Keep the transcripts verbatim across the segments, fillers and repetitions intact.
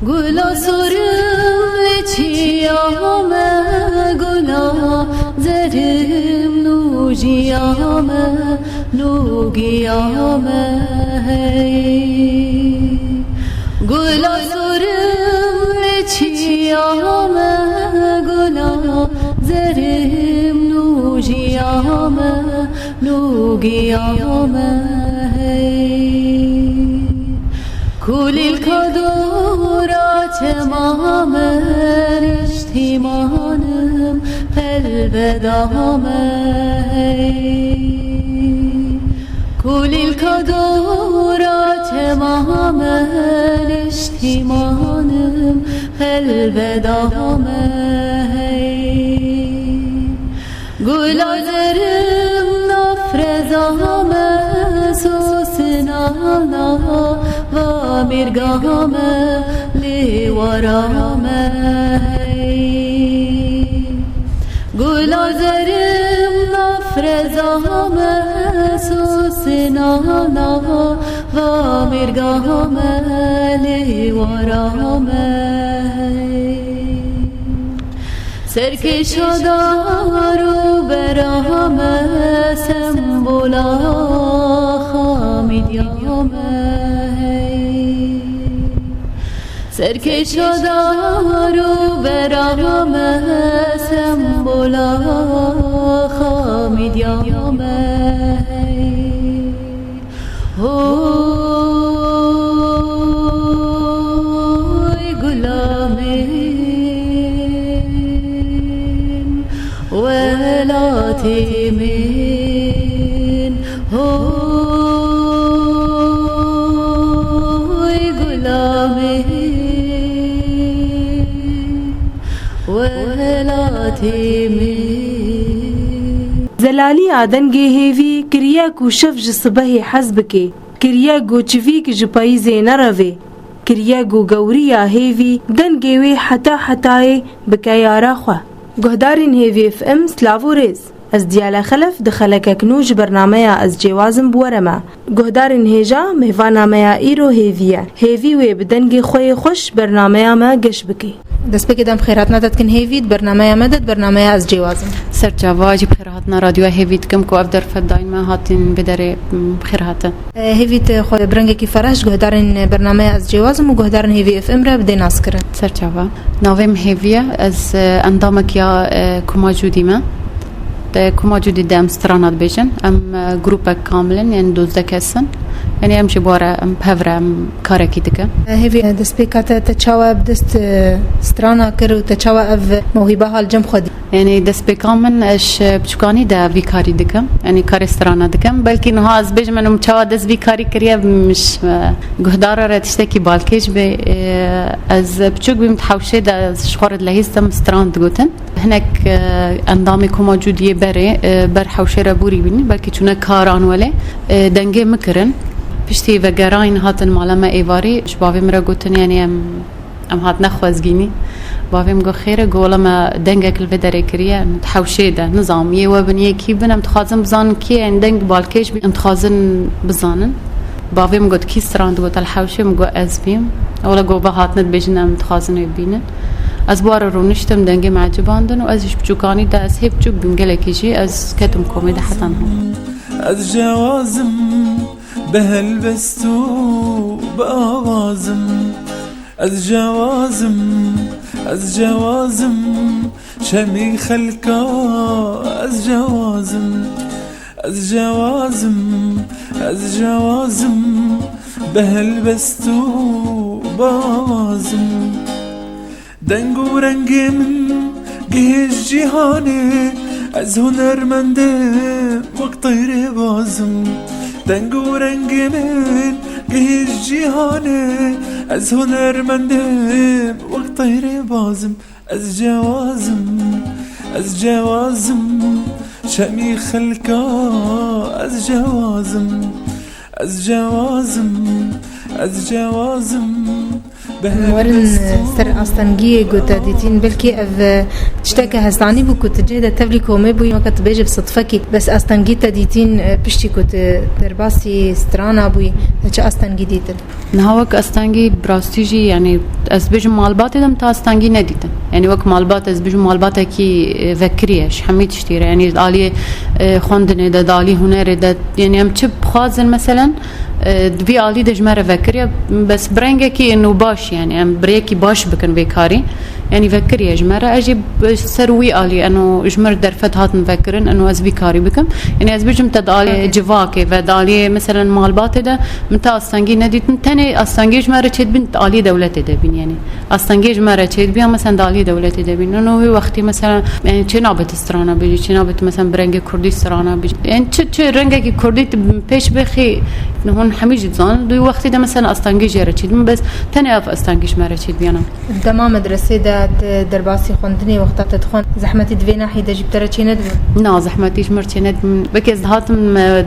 Gula sorim li çiya me, gula zerim nûjiya me, nûgiya me hey. Gula sorim li çiya me, gula zerim nûjiya me, nûgiya me hey. Kulîlka dora çema me, niştîmanim pelveda me hey. Kulîlka dora çema me, niştîmanim pelveda me hey. Gula zerim nafreza me, sosina nava mirga me, lêwara me hey. Gula zerim nafreza me, sosina nava mirga me, lêwara me hey. Serkêşa dar û bera me, sembola xamîdiya me hey. Serkêşa dar û bera me, sembola xamîdiya me hey. Hoy gula min, welatê min, hoy gula min, welatê min. Zelaliya dengê hêvî kiriye ku şev ji sibehê hez bike, kiriye ku çivîk ji payîzê nereve, kiriye ku gewriya hêvî dengê wê heta hetayê bike yara xwe. Guhdarên Hêvî F M, silav û rêz. Ez Diyale Xelef di xelekek nû ji bernameya Ez Cêwazim bi we re me. Guhdarên hêja, mêvana me ya îro Hêvî ye. Hêvî wê bi dengê xwe yê xweş bernameya me geş bike. Destpêkê dem bi xêrhatina te dikin Hêvî, di bernameya me de, di bernameya Ez Cêwazim. Ser çava jî bi xêrhatina Radyoya Hêvî dikim ku ev derfet dayîn me hatin vê derê, m, bi xêr hatin. E, Hêvî, te xwe bi rengekî fereh ji guhdarên bernameya Ez Cêwazim û guhdarên Hêvî F M re bidê naskirin. Ser çava. Navê min Hêvî ye. Ez, e, endamekî ya, e, Koma Cûdî me. Di Koma Cûdî de em strana dibêjin. Em, e, grûpek kamil in, yani dozdeh kes in. Yani em jî bi we re, em bi hev re, em karekî dikin. E, Hêvî, e, destpêka te, te çawa bi dest, e, strana kir û te çawa ev mewhîbe ha li cem xwe dî? Yani destpêka min, ez ji biçûkanî de vî karî dikim. Yani karê strana dikim. Belkî niha ez bêjim, min çawa dest vî karî kiriye, min ji, e, guhdara re tiştekî balkêş bê. E, ez biçûk bîm, di hewşê de ez ji xwe re dilehîstim, stran digotin. Hinek, e, endamê Koma Cûdiyê berê, e, ber hewşê re borî bîn, belkî çûne karan welê, e, dengê min kirin. Piştî vegerayîn hatin mala me êvarî, ji bavê min re gotin, yani em, em hatine xwezgînî. Bavê min got, "Xêr e?" Got, "Wela me dengek li vê derê kiriye, em di hewşê de, nizam yê we bin yê kî bin, em dixwazin bizanin kê ye, yani deng balkêş bî, em dixwazin bizanin." Bavê min got, "Kî stran digot li hewşê?" Min got, "Ez bîm." Wela got, "Ba hatine dibêjin, em dixwazin wê bînin." Ez bi wan re rûniştim, dengê me ecibandin û ez ji biçûkanî de, ez hê biçûk bûm gelekî jî, ez ketim komê de heta niha. Ez cewazim bi helbest û bi awazim. Ez cewazim, ez cewazim, şemî xelka ez cewazim. Ez cewazim, ez cewazim, bi helbest û bi awazim. Deng û rengê min gihêj cîhanê, ez hunermendê wek teyrê bazim. Deng û rengê min gihêj cîhanê, ez hunermendê wek teyrê bazim. Ez cewazim, ez cewazim, şemî xelka ez cewazim. Ez cewazim, ez cewazim, Werin ser astengiyê ku te dîtîn, belkî ev tişteke hestanî bû ku tu cih de tevlî komê bûyî, weke tu bêjî bi sidfekî, bes astengî te dîtîn, piştî ku tu derbasî strana bûyî, te çi astengî dîtin? Niha wek astengî bi rastî jî, yanî ez bêjim malbatê de min ta astengî nedîtin. Yanî wek malbat ez bêjim malbatekî, e, vekirî ye ji hemî tiştî re. Yanî di aliyê, e, xwendinê de, di alî hunerê de, yanî em çi bixwazin meselen, e, di vî alî de ji me re vekirî ye. Bes bi rengekî eno baş, yanî em bi rêyekî baş bikin vê karî. Yanî vekirî ye ji me re. Ez jî bi ser wî alî eno ji min re derfet hatin vekirin, eno ez vî karî bikim. Yanî ez bêjim te di aliyê civakê ve, di aliyê meselen malbatê de min te astengî nedîtin. Tenê astengî ji me re çêdibîn di aliyê dewletê de bîn, yanî astengê ji me re çêdibiya, meselen di aliyê dewletê de bîn. Eno wî wextî meselen, yanî çê nabe tu strana bêjî, çê nabe tu meselen bi rengê kurdî strana bêjî. Yanî çi, çi rengekî kurdî tu pêş bêxî, hûn hemî jî dizanin. Di wî wextî de meselen astengî jê re çêdibîn, bes tenê ev astengî ji me re çêdibiyana. Dema medresê de tu derbasî xwendinê wexta te dixwend, zehmetî di vê nahî de jî bi te re çê nedibûn? Na, zehmetî ji mir çê nedibûn. Wekî ez dihatim me-,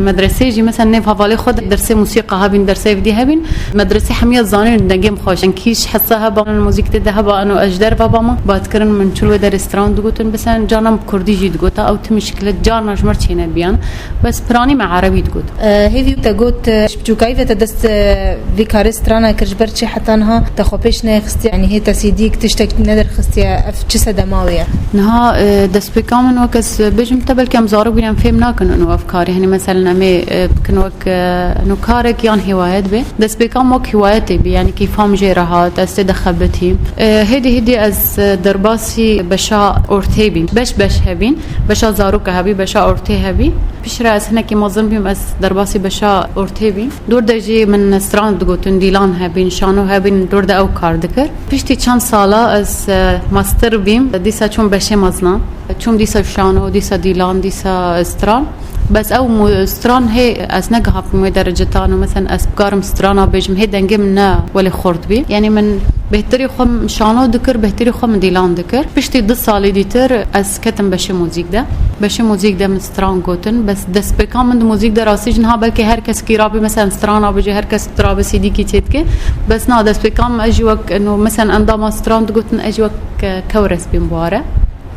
medresê jî, mesela nêv hevalê xwe de dersê musîqa hebîn, dersê evdî hebîn. Medresê hemiya zanîn dengê min xweş. Enkî ji hesa heba, muzîk tê de heba, eno ez ji derve bama. Bat kirin min çil wê derê stran digotin, bes en carna bi kurdî jî digota, ew timî şiklet carna ji mir çê nedibiyan. Bes piranî me erebî digot. E, hêvî te got, e, ji biçûkayî ve te dest, e, vî karê strana kir, ji ber çi heta niha te xwe pêş nexistiye? Yanî hê te sîdîk tiştek nederxistiye, ev çi sedema wê ye? Niha, e, destpêka min wek ez bêjim te, belkî em zarok bîn, em fêm nakin û ev karê. Hani meselen em ê, e, bikin wek, e, no karek yan hîwayet be. Destpêka min wek hîwayetê bî, yanî keyfa min jê re hat, ez tê de xebitîm. E, hêdî hêdî ez, e, derbasî beşa ortê bîm. Beş beş hebîn. Beşa zaroka hebî, beşa ortê hebî. Piştre ez hinekî mezin bîm, ez derbasî beşa ortê bîm. Dor de jî min stran digotin, dîlan hebîn, şano hebîn, dor de ew kar dikir. Piştî çend sala ez, e, master bîm, dîsa çûm beşê meznan. Çûm dîsa şano, dîsa dîlan, dîsa stran. Bes ew mu-, stran hê ez negihapim wê derece tano. Mesela ez bikarim strana bêjim, hê dengê min ne welê xurt bî. Yanî min bêhtirî xwe min şano dikir, bêhtirî xwe min dîlan dikir. Piştî du salî dîtir ez ketim beşê muzîk de. Beşê muzîk de min stran gotin. Bes destpêka min di muzîk de rastî jî niha belkî her kes kî rabî, mesela strana bêje, her kes rabî sîdîkî çêdike. Bes na, destpêka min ez jî wek, no, mesela endama stran digotin, ez jî wek, e, kewres bîm bu are.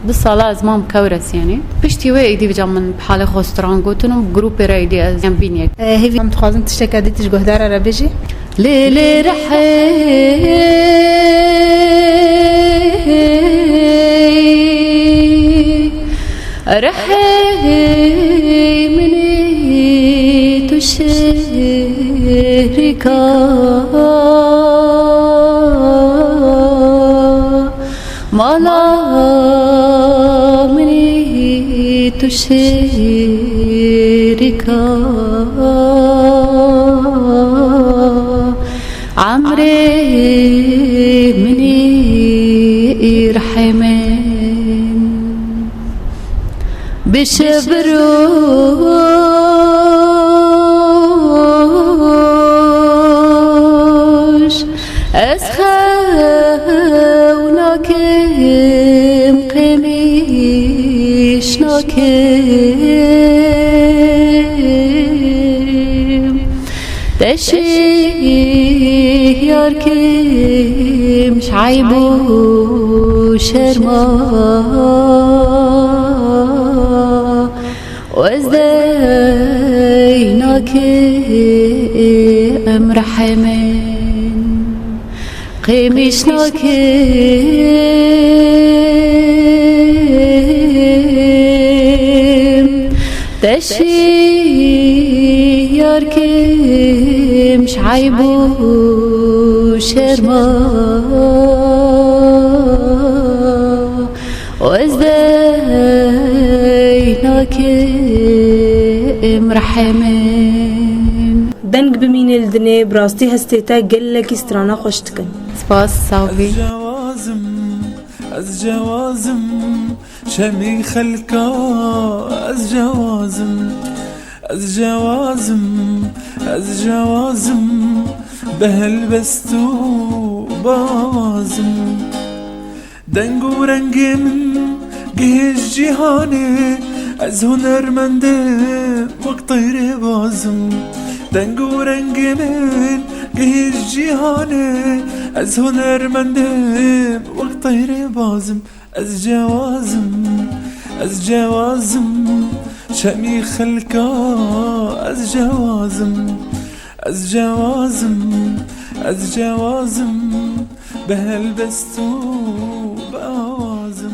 Du sala ez mam kewres, yanî. Piştî wê êdî vêca min bi halê xwe stran gotin û bi grûpê re êdî ez, yan bîn yek. E, hêvî em dixwazin tişteke dî tu ji guhdara re bêjî? Lê lê rehê rehê minî tu şêrîka mala minî tu şêrîka emrê minî rehê min. Bi şev roj ez xew nakim, qêmîş nakim. Te şihyar kim ji eyb û şerma û ez dey nakim rehê min. Qêmîş nakim, te şihyar kim ji eyb û şerma û ez dey nakim rehê min. Deng bimîne li dinê, bi rastî hestê te gelekî strana xweş dikin. Spas, sağ ol. Ez cewazim, ez cewazim, şemî xelka ez cewazim. Ez cewazim, ez cewazim, bi helbest û bawazim. Deng û rengê min gihêj cîhanê, ez hunermendim wek teyrê bazim. Deng û rengê min Gihîş cîhanê, ez hunermendim, wek teyrê bazim. Ez cewazim, ez cewazim, çemî xelka. Ez cewazim, ez cewazim, ez cewazim, bi helbest û bi awazim.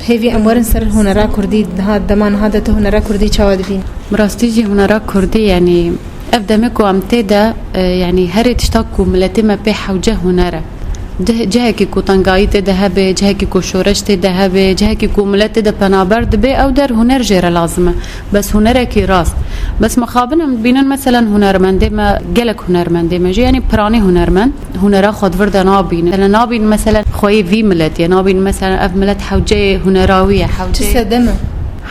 Hêvî em werin ser hunera kurdî, niha dema niha de tu hunera kurdî çawa dibîn? Bi rastî jî hunera kurdî, yanî ev demê ku em tê de, e, yanî herê tişta ku miletê me pê hewce huner e. Cih-, cihekî ku tengayî tê de hebe, cihekî ku şoreş tê de hebe, cihekî ku milet tê de penaber dibe, ew der huner jê re lazim e. Bes hunerekî rast. Bes mixabin em dibînin, meselen, hunermendê me, gelek hunermendê me jî, yanî piranî hunermend, hunera xwe di vir de nabînin. Mesela nabînin, meselen, xweyê vî miletê, nabînin, meselen, ev milet hewceyê hunera wî ye, hewceyê. Çi sedem e?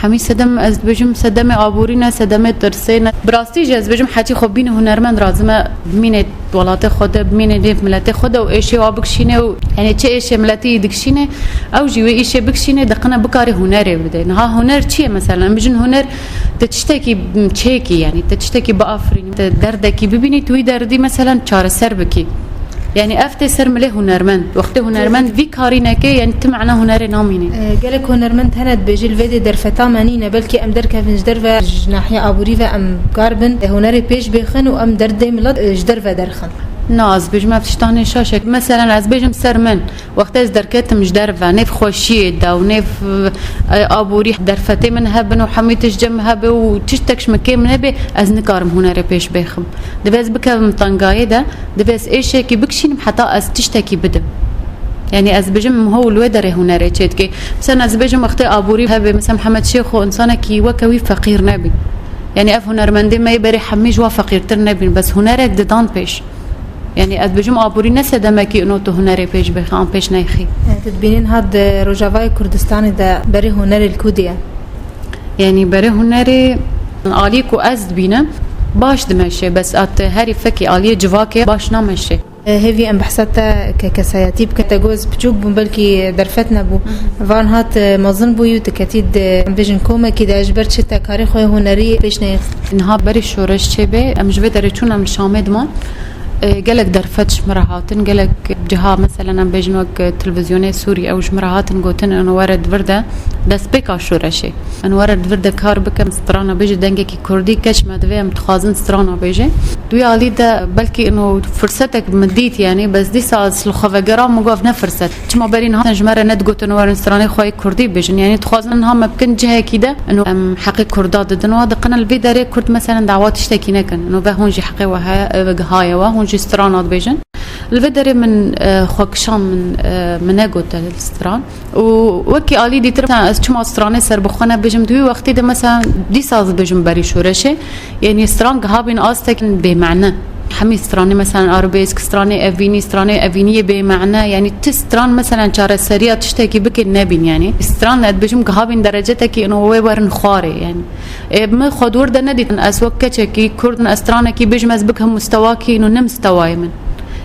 Hemî sedem, ez dibêjim, sedemê aborî ne, sedemê tirsê ne. Bi rastî jî ez dibêjim, heçî xwe bîne hunermend razim e, bimîne welatê xwe de, bimîne nêv miletê xwe de û êşê wa bikişîne û, yanî, çi êşê miletî yî dikişîne, ew jî wê îşê bikişîne, diqine bikarê hunerê bide. Niha huner çi ye mesela? Em bijin huner, te tiştekî çêkî, yanî te tiştekî biafirînî, te derdekî bibînî, tu wî derdî mesela çareser bikî. Yanî ev tê ser milê hunermend. Wextê hunermend vî karî neke, yanî ti mena hunerê namîne. E, gelek hunermend hene dibêje li vê dê derfeta me nîne, belkî em derkevin ji derve, ji nahiya aborî ve em kar bin, e, hunerê pêş bêxin û em derdê milet, e, ji derve derxin. Na, ez bêjim ev tiştanê şaş e. Meselen ez bêjim ser min, wextê ez derketim ji derve, nêv xweşiyê de û nêv, e, aborî derfetê min hebin û hemî tişt cem hebe û tiştek ji min kêm nebe, ez nikarim hunerê pêş bêxim. Divê ez bikevim tengayê de, divê ez êşekî bikişînim heta ez tiştekî bidim. Yanî ez bijim, miho û li wê derê hunerê çêdike. Mesela ez bêjim wextê aborî hebe, mesela Mihemed Şêxo, însanekî weke wî feqîr nebî. Yanî ev hunermendê me yê berê hemî ji wa feqîrtir nebîn, bes hunerek didan pêş. Yanî ez bijim aborî ne sedemekî ino tu hunerê pêş bêxî an pêş neyxî. E, tu dibînin hat di Rojavayê Kurdistanê de berê hunerê li ku diye? Yanî berê hunerê alî ku ez dibînim baş dimeşe, bes at herî fekî aliyê civakê baş nameşe. E, hêvî em behsa te ke kesayetî bike, te got ez piçûk bûm, belkî derfet nebû. Van hat, e, mezin bûyî û tu ketî di, em bêjin, komekî de, ji ber çi te karê xwe hunerî pêş neyê? Niha berî şoreş çêbe, em ji vê derê çûn, em li Şamê diman. E, gelek derfet ji min re hatin, gelek ciha, meselen, em bêjin wek, e, televîzyonê Sûrî, ew ji min re hatin gotin, ino were di vir de destpêka şoreşê. Ino were di vir de kar bikim, strana bêje, dengekî kurdî keç me divê, em dixwazin strana bêje. Di wî alî de belkî ino firsetek min dît, yanî, bes dîsa ez li xwe vegeram, min got, ev ne firset. Çima berî niha ji me re nedigotin werin stranê xwe yê kurdî bêjin? Yanî dixwazin niha me bikin cihekî de, ino em heqê kurda didin, wa diqine li vê derê kurd, meselen, dawa tiştekî nekin. Ino ve hûn jî heqê we heye, ve gihaye we, hûn jî strana dibêjin. Li vê derê min, e, xwe kişand, min, e, min negote stran. Û wekî alî dîtir, ez çima stranê serbixwe nebêjim? Di wî wextî de, mesela, dîsa ez dibêjim berî şoreşê. Yanî stran gihabîn astek bêmane. Hemî stranê, mesela, arabesk, stranê evînî, stranê evîniyê bêmane. Yanî ti stran, mesela, çareseriya tiştekî bike nebîn, yanî. Stran, ez dibêjim, gihabîn derecetekî ino wê werin xwarê, yanî. Ê, min xwe di wir de nedîtin. Ez wek keçekî kurd, ez stranekî bêjim, ez bikim mistewakî, ino ne mistewayê min.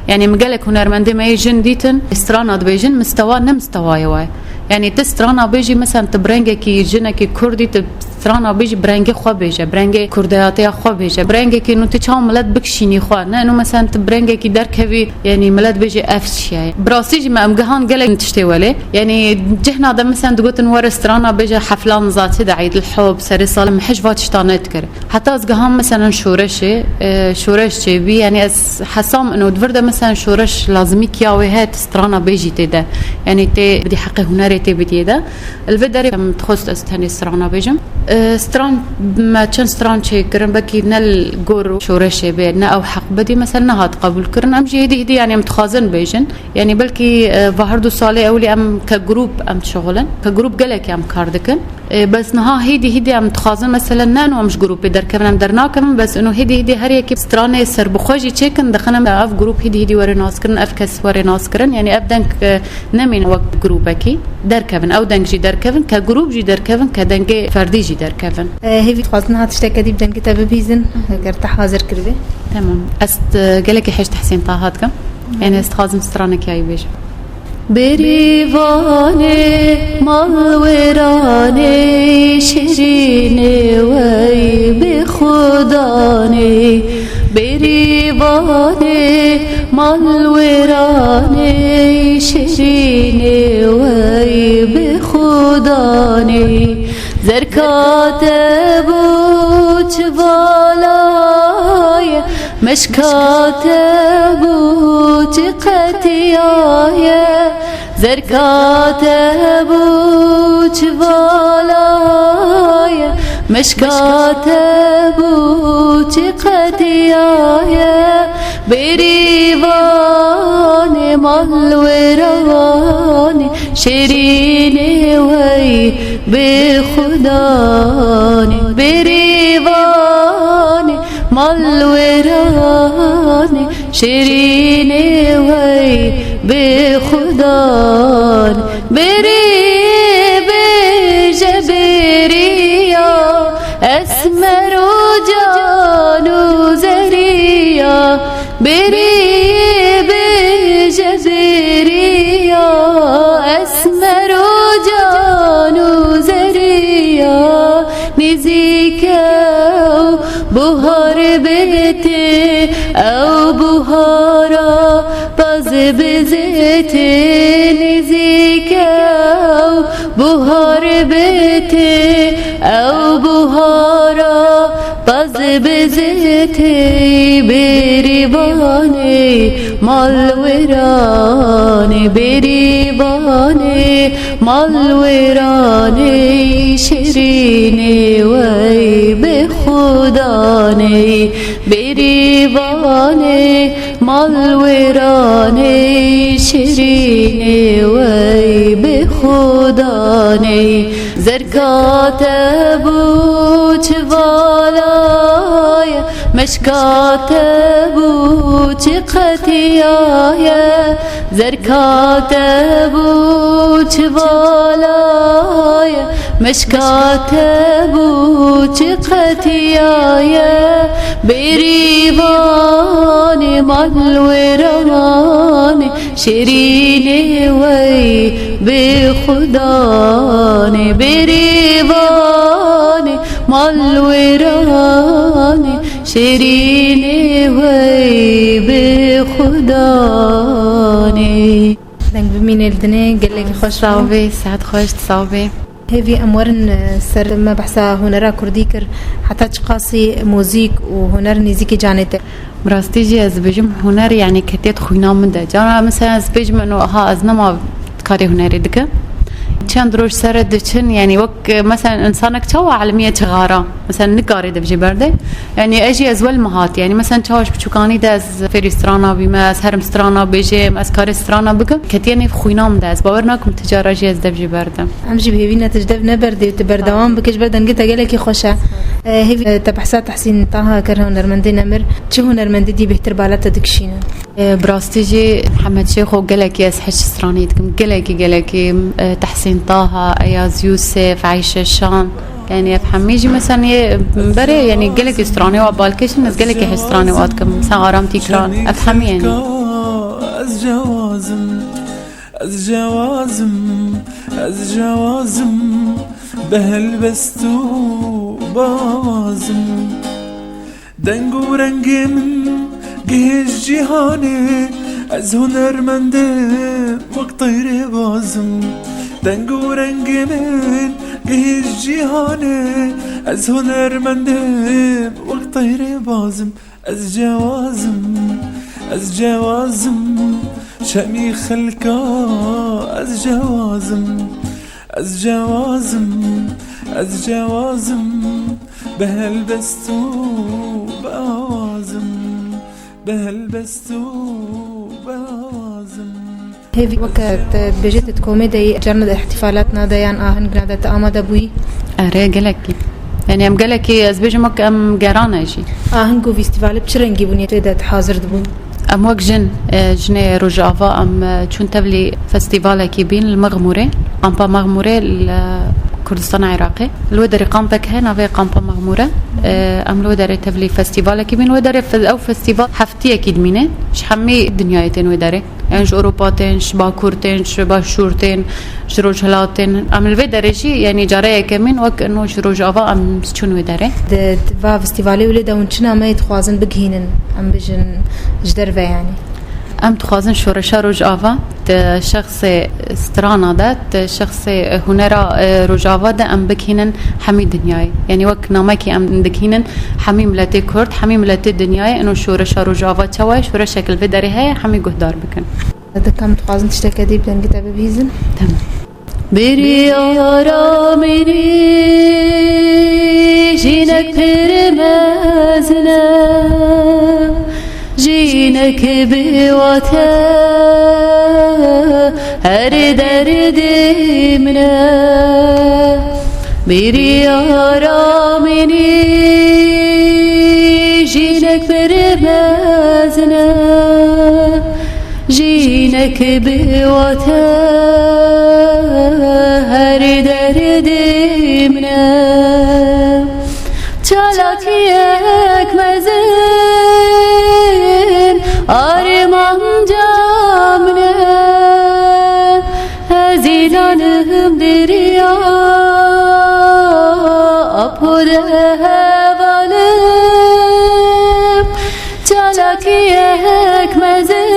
Yanî min gelek hunermendê me yê jin dîtin, strana dibêjin, mistewa ne mistewayê wa ye. Yanî ti strana bêjî, mesela tu bi rengekî jinekî kurdî, tu strana bêjî, bi rengê xwe bêje, bi rengê kurdeyatiya xwe bêje, bi rengekî nû tu çawa milet bikişînî xwe. Ne nû mesela tu bi rengekî derkevî, yanî milet bêjê ev çi ye. Bi rastî jî me em gihan gelek tiştê welê. Yanî cihna de mesela digotin were strana bêje hefla nizatî de Eîdil Hub, serê sal, min hej va tişta nedikir. Heta ez giham, meselen, şoreşê, e, şoreş çêbî, yanî ez hesam ino di vir de, meselen, şoreş lazimî kiya wê heye, ti strana bêjî tê de. Yanî tê bidî heqê hunerê tê bidiyê de. Li vê derê em dixwest ez tenê strana bêjim. E, stran, me çend stran çêkirin, belkî ne li gor şoreşê bê, ne ew heq bidî, meselen, nehat qebûl kirin. Em jî hêdî hêdî, yanî em dixwazin bêjin. Yanî belkî, e, va her du salê ewilî em ke grûp em dişixulin. Ke grûp gelekî em kar dikin. E, bes niha hêdî hêdî em dixwazin, meselen, ne ino em ji grûpê derkevin, em dernakevin, bes ino hêdî hêdî her yekê stranê serbixwe jî çêkin, dixin em ev grûp hêdî hêdî were naskirin, ev kes were naskirin. Yanî ev deng, e, nemîne wek grûpekî derkevin, ew deng jî derkevin, ke grûp jî derkevin, ke dengê ferdî jî derkevin. E, hêvî dixwazin niha tişteke dî bi dengê te bibihîzin, eger te hazir kiribê. Temam. Ez, e, gelekî hej Tehsîn Taha dikim. Yanî ez dixwazim stranekî ayî bêjim. Bêrîvanê malwêranê şirînê wey bê xudanê. Bêrîvanê malwêranê şirînê wey bi xudanê. Zerka te bû çi valaye, meşka te bû çi qetiyaye. Zerka te bû çi valaye, meşka te bû çi qetiyaye. Bêrîvanê malwêranê şirînê wey bi xudanê. Bêrîvanê malwêranê şirînê wey bi xudanê. Bêrî bêje bêriya esmer û can û zeriya. Bêrî bêje bêriya esmer û can û zeriya. Nêzîke ew buhar bêtê, ew buhara baz bizêtê. Nêzîke ew buhar bêtê, ew buhara baz bizêtê. Bêrîvanê malwêranê, bêrîvanê malwêranê şirînê wey bi xudanê. Bêrîvanê malwêranê şirînê wey bi xudanê. Zerka te bû çi valaye, meşka te bû çi qetiyaye. Zerka te bû çi valaye, meşka te bû çi qetiyaye. Bêrîvanê malwêranê şirînê wey bi xudanê. Bêrîvanê malwêranê şirînê wey bi xudanê. Deng bimîne li dinê, gelekî xweş bû. Sax bê, saet xweş, sax bê. Hêvî em werin, e, ser me behsa hunera kurdî kir. Heta çiqasî muzîk û huner nêzîkî canê te? Bi rastî jî ez dibêjim huner, yanî ketiye di xwîna min de. Cara mesela ez dibêjim, eno, aha, ez nema karê hunerê dikim. Çend roj ser diçin, yanî wek, e, mesela insanek çawa elimiye çixara. Mesela nikarê dibijê berde. Yanî ez jî ez wel mi hat. Yanî mesela çawa ji biçûkanî de ez fêrî strana bîme, ez herim strana bêjim, ez karê strana bikim. Ketiye nêv xwîna min de. Ez bawer nakim ti cara jî ez dev jî berdim. Em jî bi hêvî ne tu ji dev neberdê û tu berdewam bike, ji ber dengê te gelekî xweş e. E, hêvî, e, te behsa Tehsîn Taha kir, hunermendê nemir. Çi hunermendê dî bêhtir bala te dikişîne? E, bi rastî jî Mihemed Şêxo gelekî ez hej stranî dikim. Gelekî, gelekî, e, Tehsîn Taha, Eyaz Yûsif, Eyşe Şan. Yanî ev hemî jî mesela yê berê, yanî gelekî stranê wa balkêş in, ez gelekî hej stranê wa dikim. Mesela Aram Tîkran, ev hemî yanî. Ez cewazim, ez cewazim, ez cewazim, bi helbest û bi awazim. Deng û rengê min gihêj cîhanê, ez hunermendim, wek teyrê bazim. Deng û rengê min gihêj cîhanê, ez hunermendim, wek teyrê bazim. Ez cewazim, ez cewazim, çemî xelka ez cewazim. Ez cewazim, ez cewazim, bi helbest û bi awazim, bi helbest û bi awazim. Hêvî weke te dibêjê tu di komê de yî, carna de îhtîfalat nade yan aheng nade, tu amade bûyî? Erê, gelekî. Yanî em gelekî, ez bêjim wek em gerane jî. Aheng û festîvalê bi çi rengî bûnê tê de tu hazir dibûn? Em wek jin, e, jinê Rojava em, e, çûn tevlî festîvalekî bîn li Mexmûrê, kampa Mexmûrê li Kurdistana Iraqê. Li wê derê kampek heye, navê kampa Mexmûr e. E, em li wê derê tevlî festîvalekî bîn. Wê derê fe-, ew festîval heftiyekî dimîne. Ji hemî dinyayê tên wê derê. Yanî ji Ewropa tên, ji Bakur tên, ji Başûr tên, ji Rojhilat tên. Em li vê derê jî, yanî cara yekemîn wek ino ji Rojava em çûn wê derê. Di va festîvalê wê lê de hûn çi nameyê dixwazin bigihînin, em bijin ji derve yanî? Em dixwazin şoreşa Rojava di şexsê strana de, di şexsê hunera, e, Rojava de em bikînin hemî dinyayê. Yanî wek namekî em dikînin hemî miletê Kurd, hemî miletê dinyayê ino şoreşa Rojava çawa ye, şoreşek li vê derê heye, hemî guhdar bikin. Dikem dixwazin tişteke dî bi dengê te bibihîzin. Tamam. Biryara min e, jinek pir mezin e, jinek bi wate her derdê min e. Biryara min e, jinek pir mezin e, jinek bi wate her derdê min e. Çalakiyek mezin armanca min e. Ez îlanim derya apo de hevalim. Çalakiyek mezin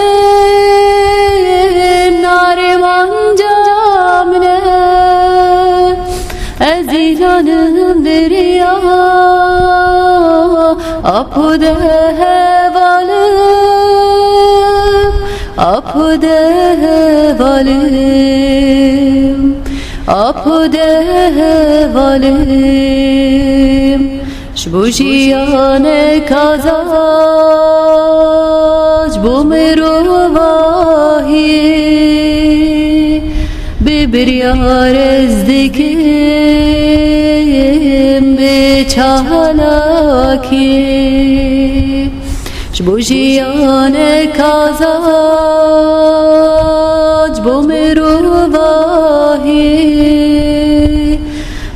armanca min e. Ez îlanim derya apo de hevalim. Apo de hevalim. Apo de hevalim. Ji bo jiyanek azad, ji bo mirovahiyê, bi biryar ez dikim, bi çalakî. Ji bo jiyanek azad, ji bo mirovahiyê,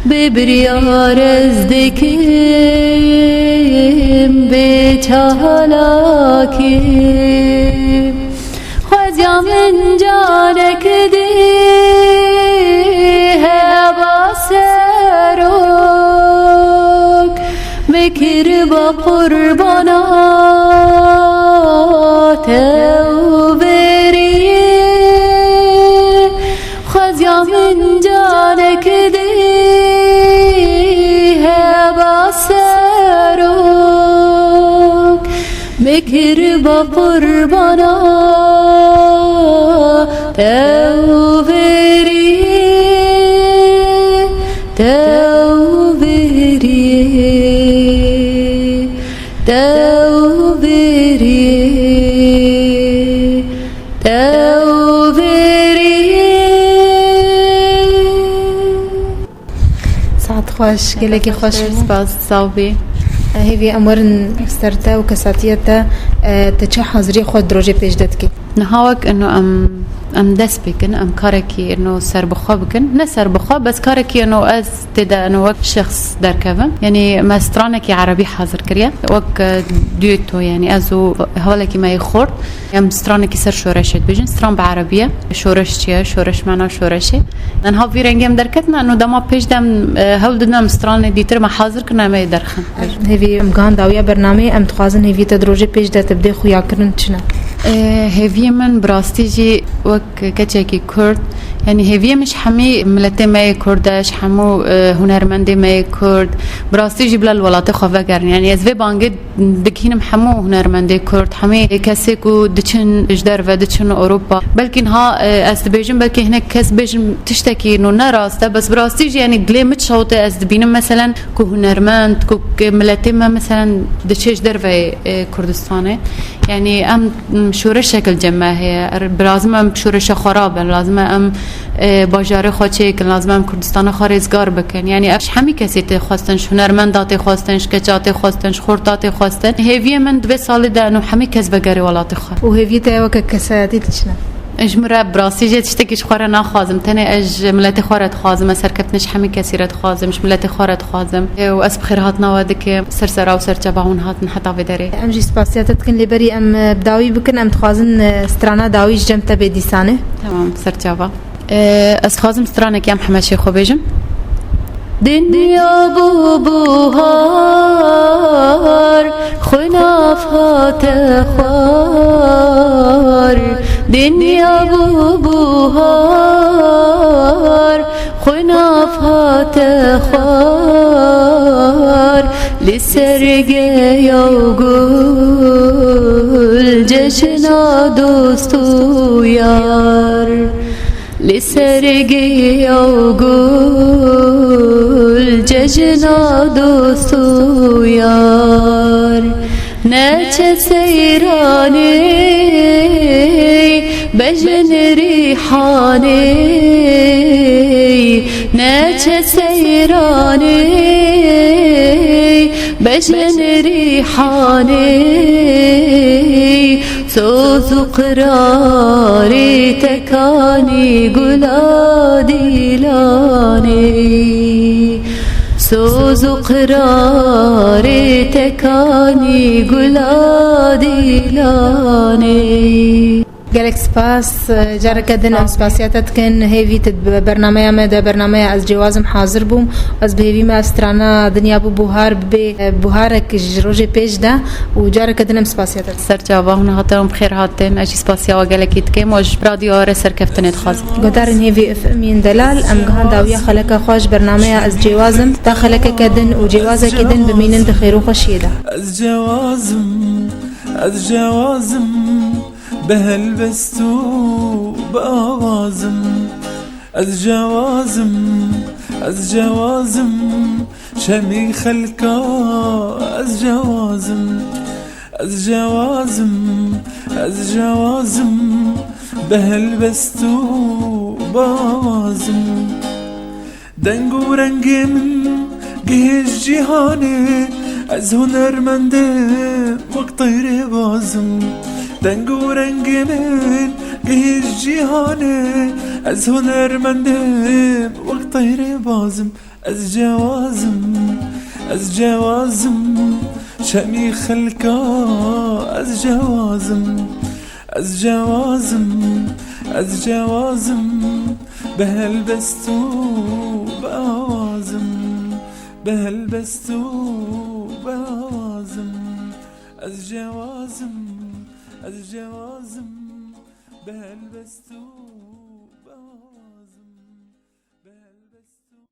bi biryar ez dikim, bi çalakî. Xwezya min canek dî heba serok, bikiriba qurbana te û veriyê. Xwezya min canek dî heba serok, bikiriba qurbana te û veriyê, te û veriyê, te û veriyê, te û veriyê. Saet xweş, gelekî xweş bû. Spas, sax bî. Hêvî em werin ser te û kesatiya te, e, te çi haziriyê xwe di rojê pêş de dikî? Niha wek ino em, em dest pê kin, em karekî ino serbixwe bikin. Ne serbixwe, bes karekî ino ez tê de ino wek şexs derkevim. Yanî me stranekî erebî hazir kiriye. Wek, e, duetto, yanî ez û hevalekî me yê xort. Em stranekî ser şoreşê dibêjin. Stran bi erebî ye. Şoreş çi ye? Şoreş mana şoreşê. Niha vî rengê em derketin, eno dema pêş de em, e, hewl didin em stranê dîtir me hazir kirin, em ê derxin. Hêvî em gihan dawiya bernameyê, em dixwazin hêviyê te di rojê pêş de te bidê xuyakirin çi ne? E, hêviyê min bi rastî jî wek keçekî Kurd, yanî hêviyê min ji hemî miletê me yê Kurd e, ji hemû, e, hunermendê me yê Kurd, bi rastî jî bila li welatê xwe vegerin. Yanî ez vê bangê dikînim hemû hunermendê Kurd, hemî kesê ku diçin ji derve, diçin Ewropa. Belkî niha, e, ez dibêjim, belkî hinek kes bêjin tiştekî no ne rast e, bes bi rastî jî, yanî dilê min çawte ez dibînim, meselen, ku hunermend, ku, ku miletê me, meselen, diçe ji derve, e, Kurdistanê. Yanî em, m, şoreşek li cem me heye. Er, bi lazim em şoreşa xwe rabin, lazim e em e, bajarê xwe çêkin, lazim e em Kurdistana xwe rêzgar bikin. Yanî ev ji hemî kesê tê xwestin, ji hunermenda tê xwestin, ji keça tê xwestin, ji xorta tê xwestin. Hêviyê min di vê salê de eno hemî kes vegerê welatê xwe. Û hêviyê te weke kesayetî tu çi ne? Ji min re bi rastî jê tiştekî ji xwe re naxwazim. Tenê ez ji miletê xwe re dixwazim, ez serkeftinê ji hemî kesî re dixwazim, ji miletê xwe re dixwazim. Û ez bi xêrhatina we dikim. Ser sera û ser çava hûn hatin heta vê derê. Em jî spasiya te dikin, lê berî em, e, bi dawî bikin, em dixwazin, e, strana dawî ji cem te bê dîsanê. Tamam, ser çava. E, ez dixwazim stranekî em heme şêxwe bêjim. Dinya bû buhar, xwe nav hate xwar. Dinya bû buhar, xwe nav hate xwar. Li sergeya û gul, cejna dost û yar. Li sergeya û gul, cejna dost û yar. Neçe seyranê, bejin rîhanê. Neçe seyranê, bejin rîhanê. Soz û qirarê tekanî gula dîlanê. Soz û qirarê tekanî gula dîlanê. Gelek spas. Careke din em spasiya te dikin. Hêvî tu di bernameya me de, bernameya Ez Cêwazim hazir bûm. Ez bi hêvî me ev strana Dinya bû buhar bibe, e, buharek ji rojê pêş de û careke din em spasiya te dikin. Ser çava, hûn hatin, bi xêr hatin. Ez jî spasiya we gelekî dikim û ji radyoya re serkeftinê dixwazim. Guhdarên hêvî F M yên delal, em gihan dawiya xeleka xwe ji bernameya Ez Cêwazim. Ta xelekeke din û cêwazekî din bimînin di xêr û xweşiyê de. Ez cewazim, ez cewazim, bi helbest û bi awazim. Ez cewazim, ez cewazim, şemî xelka ez cewazim. Ez cewazim, ez cewazim, bi helbest û bi awazim. Deng û rengê min gihîşt cîhanê, ez hunermendim wek teyrê bazim. Deng û rengê min gihîşt cîhanê, ez hunermendim wek teyrê bazim. Ez cewazim, ez cewazim, şemî xelka ez cewazim. Ez cewazim, ez cewazim, bi helbest û bi awazim, bi helbest û bi awazim. Ez cewazim, ez cewazim, bi helbest û